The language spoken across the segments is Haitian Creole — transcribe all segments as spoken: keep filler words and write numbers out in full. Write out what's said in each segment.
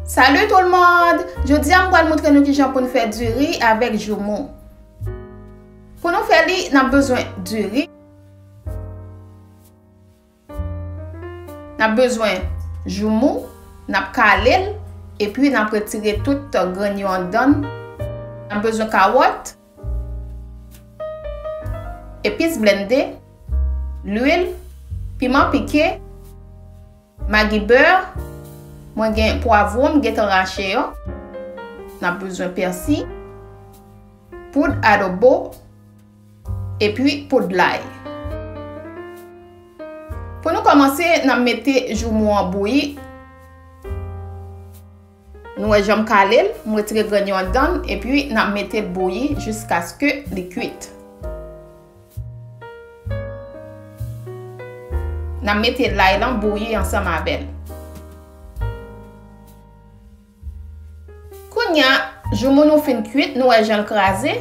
Salut tout le monde! Jodi a m pral montre nou kijan pou n fè diri avèk joumou. Pou nou fè li, n ap bezwen diri. N ap bezwen joumou, n ap kale l, epi n ap retire tout grenn yo anndan l. N ap bezwen kawòt, epis blende, lwil, piman pike, magi bè, mwen gen pwavwon, m gentan rache yo. N ap bezwen pèsi, poud adobo, epi poud lay. Pou nou kòmanse, n ap mete joumou an bouyi. Nou wè jan m kale l, m retire grenn yo anndan l, epi n ap mete l bouyi jiskaske li kwit. N ap mete lay lan bouyi ansanm avè l. Kounye a, joumou nou fin kwit, nou wè jan l kraze,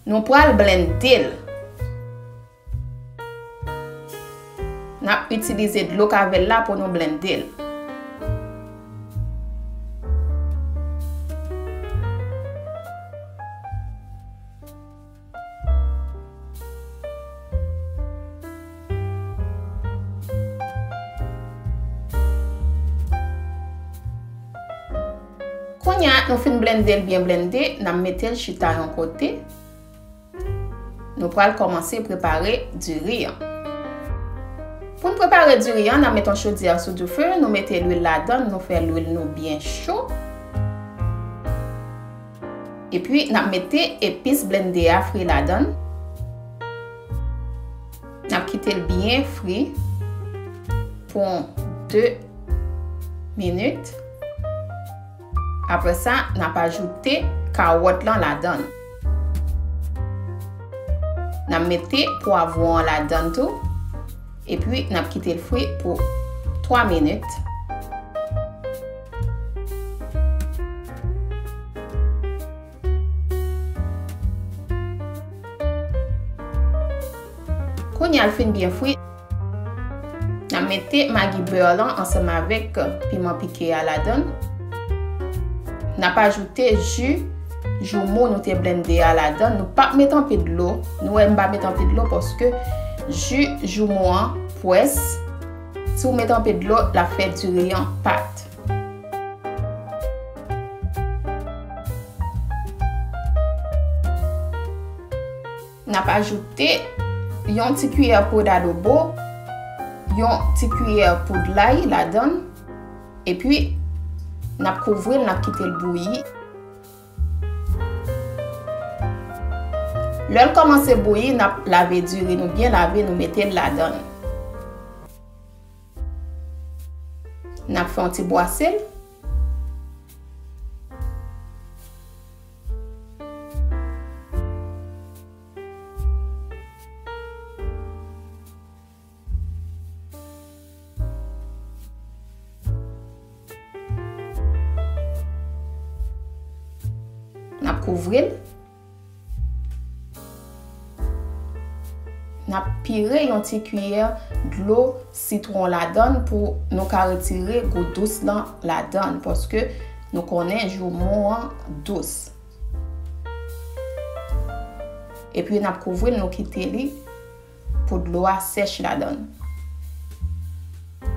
nou pral blende l. N ap itilize dlo k avè l la pou nou blende l. Kounye a, nou fin blende l byen blende, n ap mete l chita yon kote. Nou pral kòmanse prepare diri an. Pou n prepare diri an, n ap mete yon chodyè sou dife, nou mete lwil ladan l, nou fè lwil nou byen cho. Epi, n ap mete epis blende a fri ladan l. N ap kite l byen fri pou de minit. Apre sa, n ap ajoute kawòt lan ladan l. N ap mete pwavwon an ladan l tou. Epi, n ap kite l fri pou twa minit. Kounye a l fin byen fri, n ap mete magi bè lan ansanm avèk piman pike a ladan l. N ap ajoute ji joumou nou te blende a ladan l. Nou p ap met anpil dlo. Nou wè m pa met anpil dlo paske ji joumou an pwès. Si w met anpil dlo, l ap fè diri an pat. N ap ajoute yon ti kiyè poud adobo, yon ti kiyè poud lay ladan l, epi n ap kouvri l, n ap kite l bouyi. Lè l kòmanse bouyi, n ap lave diri nou byen lave, nou mete l ladan l. N ap fè yon ti bwase l. N ap kouvri l. N ap pire yon ti kiyè dlo sitwon ladan l pou nou ka retire gou dous lan ladan l, paske nou konnen joumou an dous. Epi n ap kouvri l, nou kite li pou dlo a sèch ladan l.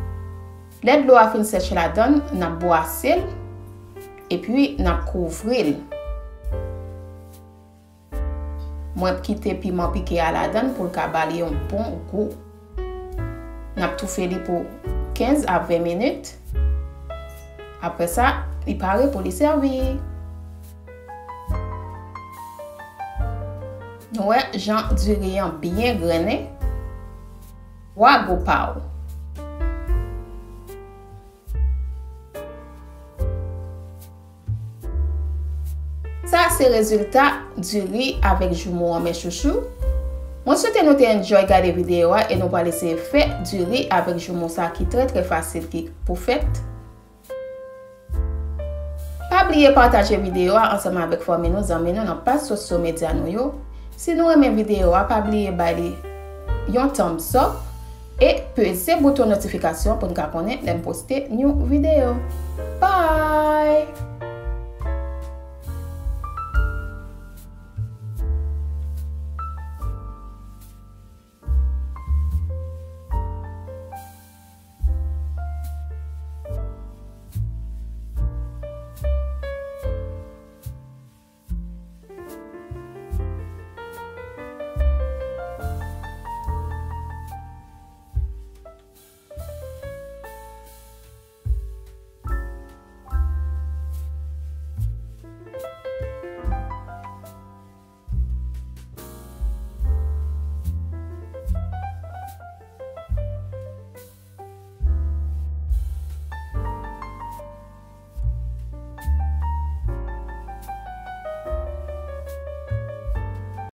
Lè dlo a fin sèch ladan l, n ap bwase l, epi n ap kouvri l. Mwen kite piman pike a ladan l pou l ka ba li yon bon gou. N ap toufe li pou kenz a ven minit. Apre sa, li pare pou li sèvi. Nou wè jan diri an byen grennen. Wa gou pa w. Sa se rezilta diri avèk joumou an, mes chouchous. Mwen swete nou te enjoy gade videyo a e nou pral eseye fè diri avèk joumou sa ki trè, trè fasil ki, pou fèt. Pa bliye pataje videyo a ansanm avèk fanmi nou, zanmi nou nan paj sosyo medya nou yo. Si nou renmen videyo a, pa bliye bay li yon thumbs up e peze bouton notifikasyon pou n ka konnen lè m poste new videyo. Bye!